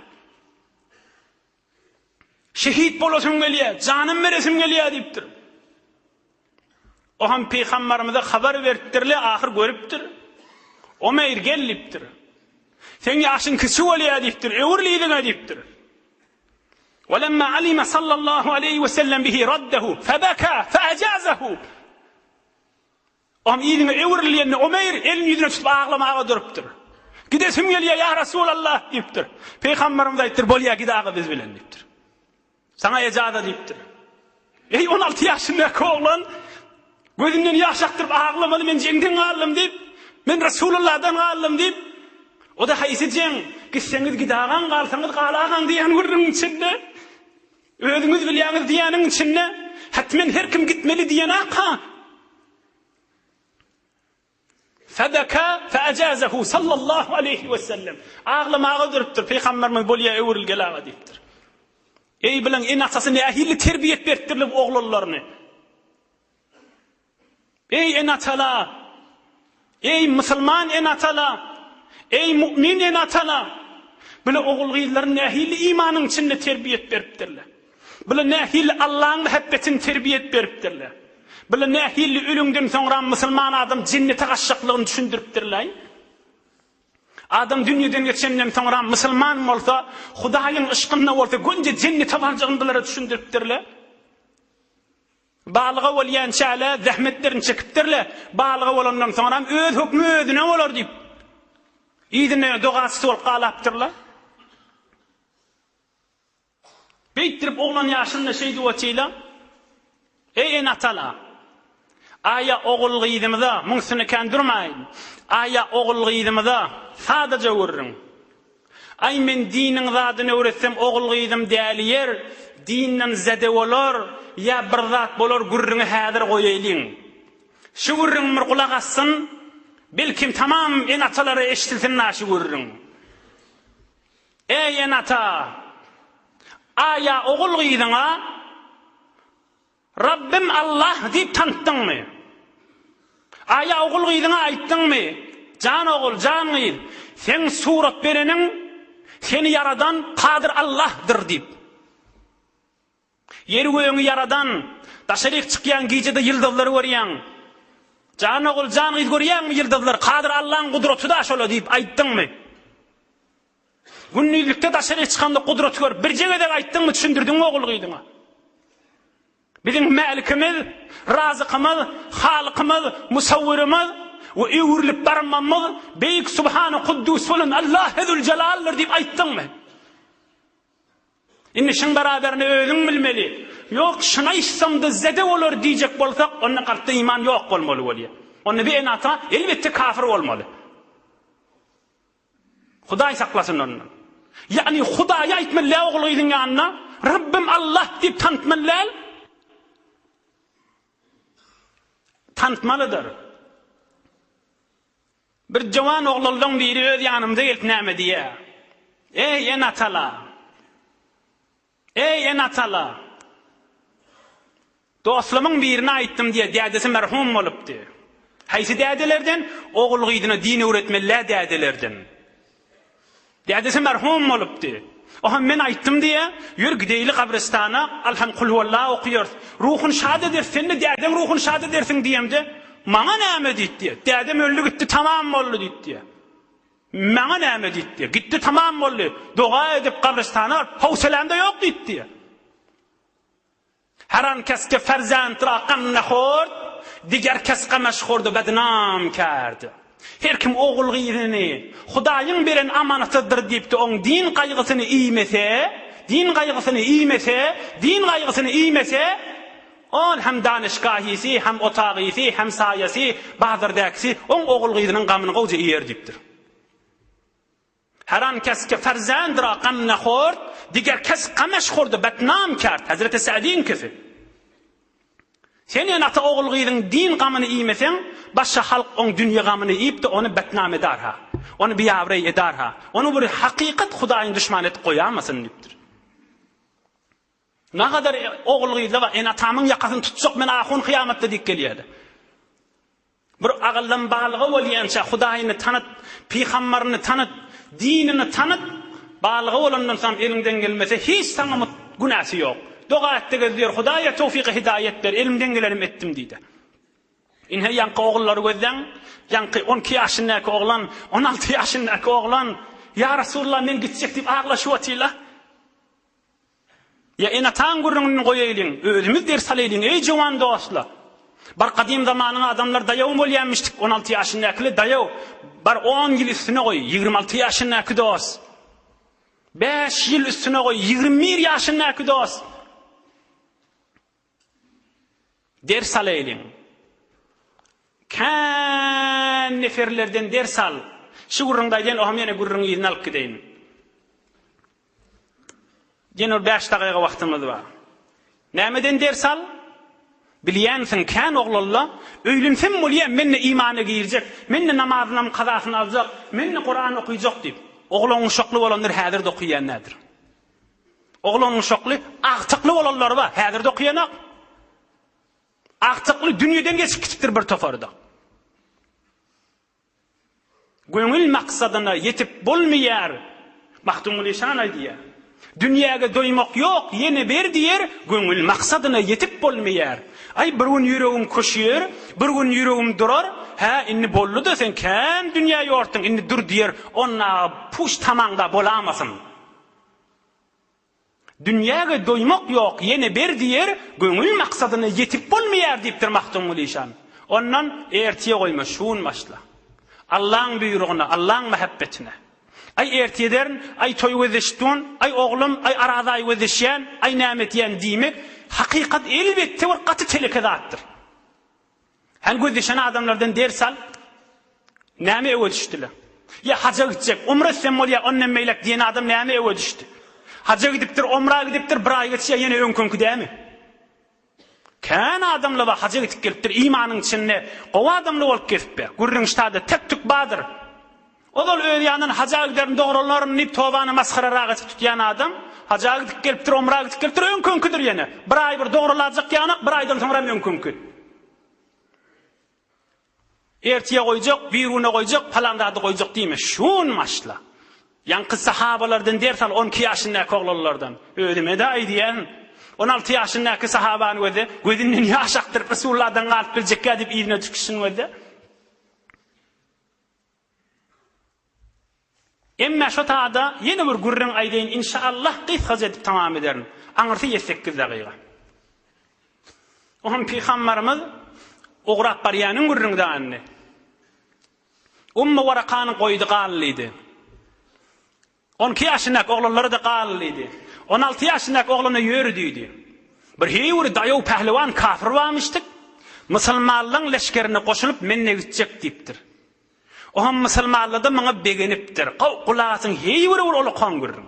Şehit bolasym gelýär, janym beresim gelýär diýipdir. O hem pygambarymyza habar beripdirle, ahyr görüpdir. Omeýr gel diýipdir. Seň ýaşyň kiçi bolýar diýipdir, öwrül yzyňa diýipdir. Welemma alime sallallahu aleýhi we sellem bihi raddehu febeka feajazahu. Oňam yzyňa öwrül diýende Omeýr elini ýüzüne tutup aglamaga durupdyr. Gidesim gelýär ýa Resulallah diýipdir. Pygambarymyz aýtdyr, bolýar git aga biz bilen diýipdir. Saňa ejaza diýipdir. Eý 16 ýaşyndaky oglan! Gözünden ýaş akdyryp aglamaly men jeňden galdym diýip, men Resulullahdan galdym diýip. O-da haýsy jeň? Gitseňiz gidagaň, galsaňyz galagaň diýen gürrüňiň içinde. Özüňiz bilýäňiz diýeniň içinde hetmen her kim gitmeli diýenak-ha. Febeka feejazehu sallallahu aleýhi we sellem. Aglamaga durupdyr. Pygamberimiz bolýa öwrül gel aga diýipdir. Eý bilen ene-atasy nähili terbiýet beripdirler bu oglanlaryny. Eý ene-atala! Eý musulman ene-atala! Eý mu'min ene-atala! Bile ogul-gyzlaryny nähili imanyň içinde terbiýet beripdirler. Bile nähili Allaň mähebbetini terbiýet beripdirler. Bile nähili ölüňden soňra musulman adam jennete gaçjaklygyny düşündiripdirler. Adam dünýeden geçenden soňra musulman bolsa, Hudaýyň yşkynda bolsa, gönje jennete barjagyny bulara düşündiripdirler. Balyga bolýançäle zähmetlerini çekipdirler. Balyga bolandan soňram öz hökmi özüne bolar diýip, yzynda dogaçysy bolup galapdyrlar. Beýtdirip oglan ýaşynda şeýdip otyla. Eý ene-atala! Aýa ogul-gyzymyza, muň üstünde kän durmaýyn. Aýa ogul-gyzymyza sadaja gürrüň. Aý men diniň zadyny öwretsem ogul-gyzym däliýer, dinden zede bolar, ýa bir zat bolar gürrüňi häzir goýaýlyň. Şu gürrüň bir gulak assyn, belkim tamam ene-atalara eşdilsin-la şu gürrüň. Eý ene-ata! Aýa ogul-gyzyňa Rabbim Allah diýip tanytdyňmy? Aýa ogul-gyzyňa aýtdyňmy? Jan ogul, jan gyz, seň surat bereniň, seni ýaradan Kadyr Allahdyr diýip. Ýeri-gögüňi ýaradan, daşaryk çykýaň gijede ýyldyzlary görýäň. Jan ogul, jan gyz görýäňmi ýyldyzlary, Kadyr Allaň gudraty-da şola diýip aýtdyňmy? Gündizlikde daşaryk çykanda gudraty görüp birje gezek aýtdyňmy, düşündirdiňmi ogul-gyzyňa? Biziň Mälikimiz, Razykymyz, Halykymyz, Musawwyrymyz we öwrülip barmamyz Beýik Subhany Kuddus bolan Allah Züljelaldyr diýip aýtdyňmy? Indi şuň beraberini özüň bilmeli. Ýok, şuny aýtsamda zede bolar diýjek bolsak, onda kalpda iman ýok bolmaly bolýar. Onda bir ene-ata elbetde kafir bolmaly. Hudaý saklasyn ondan. Ýagny Hudaýy aýtmaly däl ogul gyzyň ýanynda, Rabbim Allah diýip tanytmaly däl. Tanytmalydyr. Bir jowan oglanlaň biri öz ýanymyza gelip näme diýýär? Eý ene-atala! Eý ene-atala! Dostlamyň birine aýtdym diýýär, dädesi merhum bolupdy. Haýsy dädelerden? Ogul-gyzyna din öwretmeli-dä dädelerden. Dädesi merhum bolupdy. Oha men aýtdym diýýär, ýör gideýli gabrystana, Alham kulhuwalla okuyarys. Ruhuny şat ederis, sen-de dädeň ruhuny şat edersiň diýemde, maňa näme diýdi diýýär. Dädem öldi gitdi, tamam boldy diýdi diýýär. Maňa näme diýdi diýýär. Gitdi tamam boldy. Doga edip gabrystana baryp, howseläm-de ýok diýdi diýýär. Her an kes ke ferzend ra gam nehord, diger kes gameş hord u bednam kerd. Her kim ogul-gyzyny Hudaýyň beren amanatydyr diýip-de oň din gaýgysyny iýmese, din gaýgysyny iýmese, din gaýgysyny iýmese, ol hem danyşgahysy, hem otagysy, hem saýasy, bazardäkisi oň ogul-gyzynyň gamyny gowja iýer diýipdir. Her an kes ke ferzend ra gam nehord, diger kes gameş hord u betnam kerd, Hezreti Sa'diňkisi. Sen ene-ata ogul-gyzyň din gamyny iýmeseň, başga halk oň dünýe gamyny iýip-de ony betnam edar-ha. Ony biabraý edar-ha. Ony bir hakykat Hudaýyň duşmany edip goýamasyn diýipdir. Nagadar ogul-gyzlar bar, ene-atamyň ýakasyny tutjak men ahun kyýamatda diýip gelýärler. Bir agyldan balyga bolýança Hudaýyny tanyt, pygambaryny tanyt, dinini tanyt, balyga bolandan soň eliňden gelmese hiç saňa mut günäsi ýok. Doga etde gez diýer, Hudaýa towfyky hidaýat ber, elimden gelenim etdim diýde. Ine ýaňky ogullary gözläň, ýaňky 12 ýaşyndaky oglan, 16 ýaşyndaky oglan, Ýa Rasulullah men gitjek diýip aglaşyp otyla. Ýa ene-ataň gürrüňini goýaýlyň, özümiz ders alaýlyň, eý jowan dostlar! Bar gadym zamanyň adamlary daýaw bolýamyşdyk, 16 ýaşyndakyly daýaw, bar on ýyl üstüne goý, 26 ýaşyndaky dost. Bäş ýyl üstüne goý, 21 ýaşyndaky dost. Ders alaýlyň. Kän neferlerden ders al. Şu gürrüňde aýdaýyn, oham ýene gürrüňi yzyna alyp gideýin. Ýene bir bäş dagyga wagtymyz bar. Nämeden ders al? Bilýänsiň, kän oglanla, öýlensem bolýa, men-de imana girjek, men-de namazynam kazasyny aljak, men-de Kuran okyjak diýip. Oglan uşakly bolanlar häzir-de okaýan däldir. Oglan uşakly, agtykly bolanlar bar, häzir-de okaýanok. Agtykly dünýeden geçip gitipdir bir topary-da. Köňül maksadyna ýetip bolmaýar. Magtymguly şan aýdýar. Dünýäge doýmak ýok, ýene ber diýer, köňül maksadyna ýetip bolmaýar. Aý, bir gün ýüregim köşýär, bir gün ýüregim durar, hä, indi boldy-da, sen kän dünýä ýortduň, indi dur diýer, onda puç tamaňda bolamasyn. Dünýäge doýmak ýok, ýene ber diýer, köňül maksadyna ýetip bolmaýar diýipdir Magtymguly işan. Ondan ertie goýma, şu gün başla. Allaň buýrugyna, Allaň mähebbetine. Aý ertie ederin, aý toý gözleşip durun, aý oglum, aý Arazaý gözleşýän, aý näme etýän diýmek, hakykat elbetde bir gaty teleke zatdyr. Hany gözleşen adamlardan ders al. Näme öwe düşdüler? Ýa haja gitjek, umra etsem bolýar, ondan beýläk diýen adam näme öwe düşdi? Haja gidipdir, umra gidipdir, bir aý geçýär, ýene öňküňki dämi? Kän adamlar bar, haja gidip gelipdir, imanyň içinde gowy adamlar bolup gezip ber. Gürrüň ştada tek-tük bardyr. Ozal öz ýanyndan haja giderin, dogrulanaryn diýip tobany masgararak edip tutýan adam, haja gidip gelipdir, omra gidip gelipdir, öňküňkidir ýene. Bir aý bir dogrulajak ýanak, bir aýdan soňram öňküňki. Ertire goýjak, birigüne goýjak, palan zady goýjak diýme, şu gün başla. Ýaňky sahabalardan ders al, 12 ýaşyndaky oglanlardan. Özüme-de aýdýaryn. 16 ýaşyndaky sahabany gözle, gözünden ýaş akdyryp Resulullahdan galyp biljekkä diýip yzyna düşüşini gözle. Emmä şo tada ýene bir gürrüň aýdaýyn inşaallah gysgaja edip tamam ederin. Aňyrsy ýetsekiz dagyga. Oňam pygambarymyz ugrap barýanyň gürrüňi da indi. Ummu Warakany goýdy gal diýdi. 12 ýaşyndaky oglanlara-da gal diýdi. 16 ýaşyndaky oglana ýör diýdi. Bir heýwir daýaw pähliwan kafir barmyşdyk. Musulmanlaň leşgerine goşulyp men-de gitjek diýipdir. Oňam musulmanlarda muňa begenipdir. Gow, gulak asyň, heý bir bir ulakan gürrüň.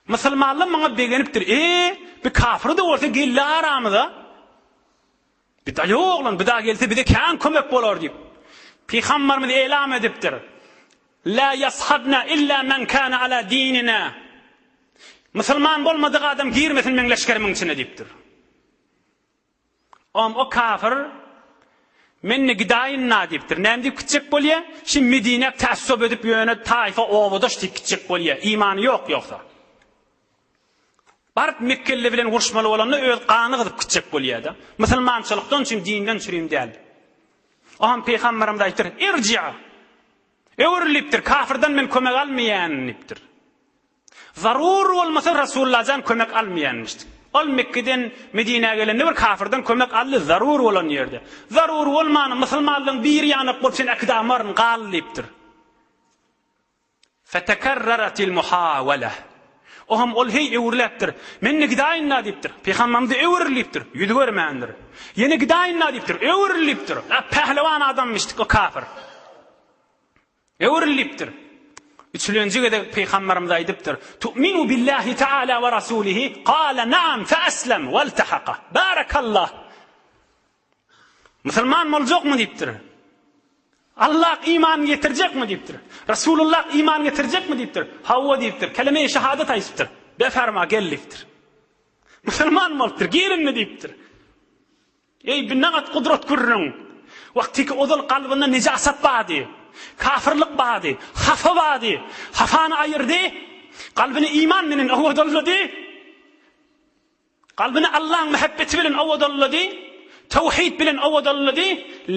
Musulmanlar muňa begenipdir. E, bir kafir-de bolsa geldi aramyza. Bir daýaw oglan, bir daha gelse bize kän kömek bolar diýip. Pygamberimiz elam edipdir. La yashabna illa men kana ala dinina. Musulman bolmadyk adam girmesin meň leşgerimiň içine diýipdir. Om o kafir Men-de gidaýyn-da diýipdir. Näme diýip gitjek bolýa? Şi Medinä tässup edip ýöne taýfa obadaş diýip gitjek bolýa. Imany ýok ýogsa. Baryp mekgeli bilen uruşmaly bolanda öz gany gyzyp gitjek bolýa-da. Musulmançylykdan üçin dinden çürim däl. Oňam pygamberimiz aýtdyr, Irji! Öwrül diýipdir, kafirden men kömek almaýan diýipdir. Zarur bolmasa Rasulullajan kömek almaýanmyşdyk. Ol Mekgeden Medinä gelende bir kafirden kömek aldy zarur bolan ýerde. Zarur bolmany musulmanlaryň biri ýanak bolup sen äkidamaryn gal diýipdir. Fetekerreratil muhawele. Oham ol heý öwrüläpdir. Men-de gidaýyn-da diýipdir. Pygamberimiz öwrül diýipdir. Ýüzi görmändir. Ýene gidaýyn-da diýipdir. Öwrül diýipdir. A pählewan adammyşdyk o kafir. Öwrül diýipdir. Üçülenji gezek Pygamberimiz aýdypdyr, Tu'minu billahi taala we rasulihi? Kale naam fe eslem weltehaka. Barakallah. Musulman boljakmy diýipdir. Allah iman getirjekmi diýipdir. Rasulullah iman getirjekmi diýipdir. Hawa diýipdir. Kelime-i şehadet aýdypdyr. Beferma gel diýipdir. Musulman bolupdyr, gir indi diýipdir. Eý, bi nagat gudrat gürrüň! Wagtyky ozal kalbynda nejasat bardy, kafirlik bardy, hafa bardy. Hafany aýyrdy, kalbyny iman bilen owadanlady. Kalbyny Allaň mähebbeti bilen owadanlady, tawhid bilen owadanlady,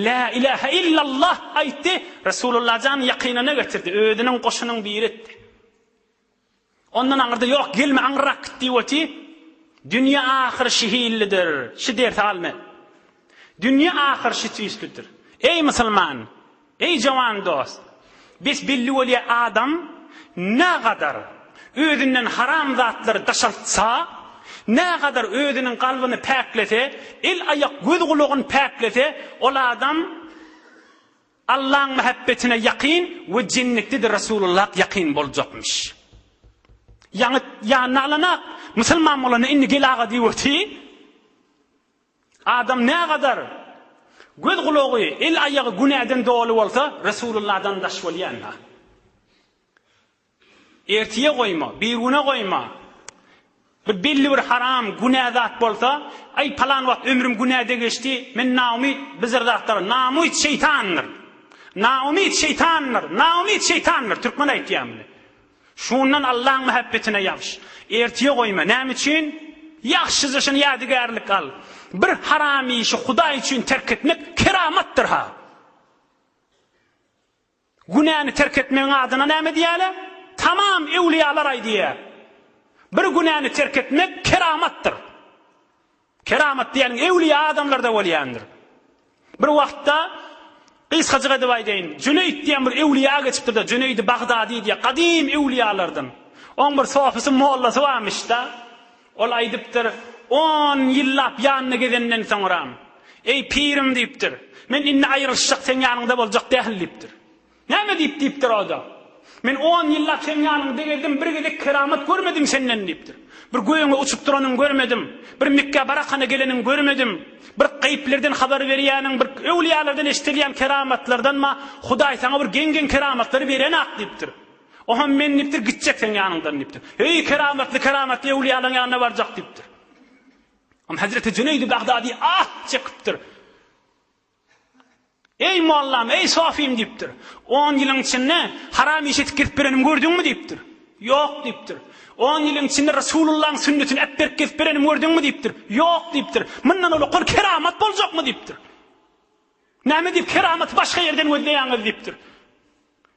Lä ilähe illallah aýtdy, Resulullah jan ýakynyna getirdi, özüniň goşunyň biri etdi. Ondan aňyrda ýok, gelme aňyrrak git diýip oty. Dünýe ahyry şi hillidir, şi dersi al men. Dünýe ahyry şi tüýslidir. Eý musulman, eý jowan dost, bes belli bolýar adam nagadar özünden haram zatlary daşaltsa, Nägadar özüniň kalbyny päklese, el-aýak, göz-gulagyny päklese, ol adam Allaň mähebbetine ýakyn we jennetde-de Resulullah ýakyn boljakmyş. Ýaňy ýanyna alanak, musulman bolanda indi gel aga diýip otyr. Adam nägadar göz-gulagy, el-aýagy günäden doly bolsa, Resulullahdan daş bolýan-da. Ertire goýma, birgüne goýma. Bir belli bir haram, günä zat bolsa, aý palan wagt ömrüm günäde geçdi, men naumyt bizir zatlara, naumyt şeýtandyr. Naumyt şeýtandyr, naumyt şeýtandyr, türkmen aýtýar muny. Şundan Allaň mähebbetine ýabyş. Ertire goýma, näme üçin? Ýagşyja şuny ýadygärlik al. Bir haram işi Hudaý üçin terk etmek keramatdyr ha. Günäni terk etmegiň adyna näme diýýärler? Tamam öwlüýalar aýdýar. Bir günäni terk etmek keramatdyr. Keramat diýeniň öwlüýa adamlarda bolýandyr. Bir wagtda gysgajyk edip aýdaýyn, Jüneýt diýen bir öwlüýa geçipdir-de, Jüneýdi Bagdady diýýär, gadym öwlüýalardan. Oň bir sofysy, mollasy barmyş-da. Ol aýdypdyr, On ýyllap ýanynda gezenden soňram, Eý, pirim diýipdir, men indi aýrylyşjak seň ýanyňda boljak däl diýipdir. Näme diýip diýipdir o-da. Men on ýyllap seň ýanyňda gezdim, bir gezek keramat görmedim senden diýipdir. Bir göýüňe uçup duranyňy görmedim, bir Mekgä barakana geleniňi görmedim, bir gaýyplerden habar berýäniň, bir öwlüýalardan eşidilýän keramatlardan ma Hudaý saňa bir geň-geň keramatlary berenak diýipdir. Oňam men diýipdir, gitjek seň ýanyňdan diýipdir. Heý, keramatly, keramatly öwlüýalaryň ýanyna barjak diýipdir. Oňam Hezreti Jüneýdi Bagdady ah çekipdir. Eý mollam, eý sofym diýipdir. On ýylyň içinde haram iş etip gezip berenimi gördüňmi diýipdir. Ýok diýipdir. On ýylyň içinde Resulullahyň sünnetini äpberip gezip berenimi gördüňmi diýipdir. Ýok diýipdir. Mundan ol keramat boljakmy diýipdir. Näme diýip keramaty başga ýerden gözleýäňiz diýipdir.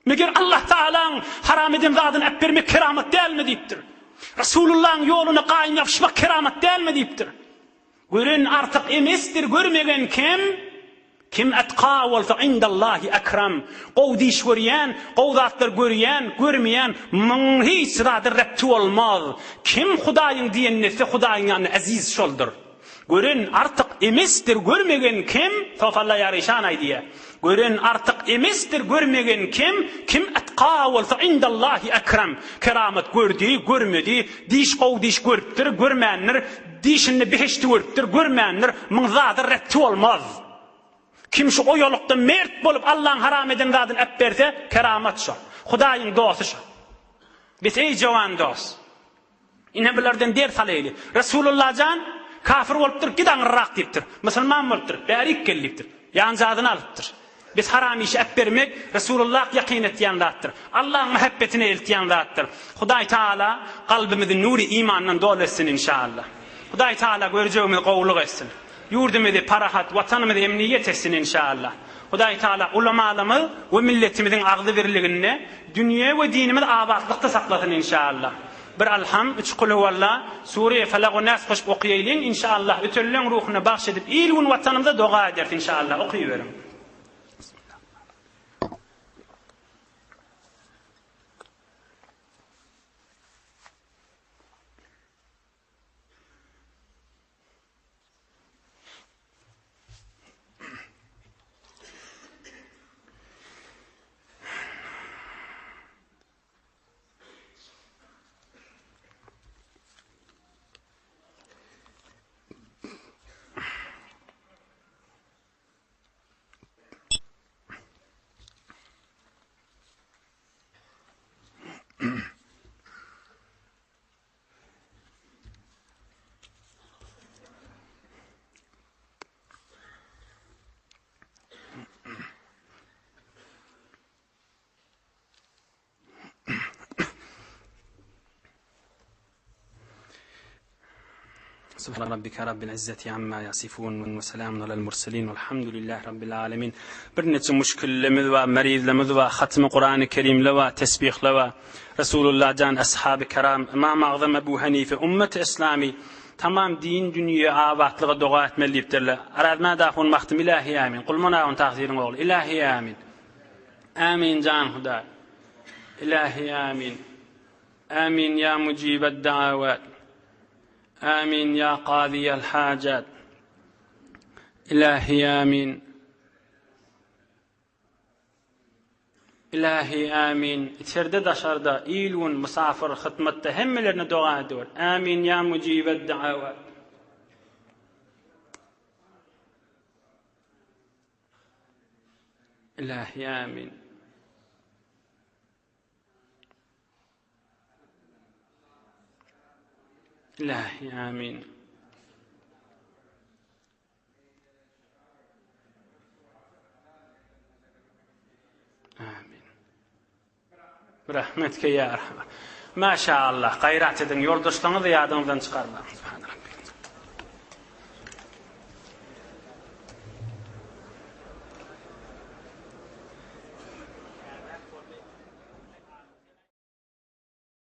Meger Allah Tagalaň haram eden zadyny äpbermek keramat dälmi diýipdir. Resulullahyň ýoluna gaýym ýapyşmak keramat dälmi diýipdir. Gören artyk emesdir, görmegen kem. Kim etka bolsa indallahi ekram. Gowy diş görýän, gowy zatlar görýän, görmeýän muň hiç zady repti bolmaz. Kim Hudaýyň diýenini etse Hudaýyň ýanynda eziz şoldur. Gören artyk emesdir görmegen kem, Sofalla Ýaryşan aýdýar. Gören artyk emesdir görmegen kem, kim etga bolsa indallahi ekrem. Keramat gördi, görmedi, diş gowy diş görüpdir, görmändir, dişinde behişdi görüpdir, görmändir, muň zady retdi bolmaz. Kim şu oýalykda mert bolup Allaň haram eden zadyny äpberse, keramat şo. Hudaýyň dosty şo. Bes eý jowan dost. Ine bulardan ders alaýly. Resulullah jan kafir bolupdyr, git aňyrrak diýipdir. Musulman bolupdyr, bärik gel diýipdir. Ýanjadyny alypdyr. Biz haram işi äpbermek Resulullah ýakyn etýän zatdyr. Allahyň mähebbetine eltýän zatdyr. Hudaý Taala kalbymyzy nury imandan doly etsin inşallah. Hudaý Taala görjegimizi gowulyk etsin. Ýurdumyzy parahat, watanymyzy emniýet etsin inşallah. Hudaý Taala ulamalarymyz we milletimiziň agzybirliginde dünýe we dinimiz abatlykda saklasyn inşallah. Bir Alham, üç Kulhuwalla, Sure Felak we Nas goşup okaýaýlyň inşallah ötenleň ruhuna bagş edip il gün watanymyza doga ederis inşallah okyberiň. Subhan rabbika rabbil izzati amma yasifun we selamun alel murselin velhamdülillahi rabbil alemin. Bir neçe müşkillerimiz bar, merizlerimiz bar, hatmy Kurany Kerimle bar, tesbihle bar. Resulullah jan, ashaby kiram, Ymam Agzam Ebu Hanife, ummet-i islamy, tamam din dünýe abatlyga doga etmeli diýipdirler. Arazmät ahun Magtym Ilahi Amin. Gulman ahun Tagsyryň ogly. Ilahi Amin. Amin jan Hudaý. Ilahi Amin. Amin ýa mujibed dawat. Amin ýa kazyýal hajat. Ilahi amin. Ilahi amin. Içerde daşarda il gün musafir hytmatda hemmelerine doga ediwer. Amin ýa mujibed da'awat. Ilahi amin. Ilahi amin. Amin. Rahmetke ya Erhamer. Maşallah, gaýrat ediň, ýoldaşlaryňyzy ýadyňyzdan çykarmaň. Subhan Rabbi.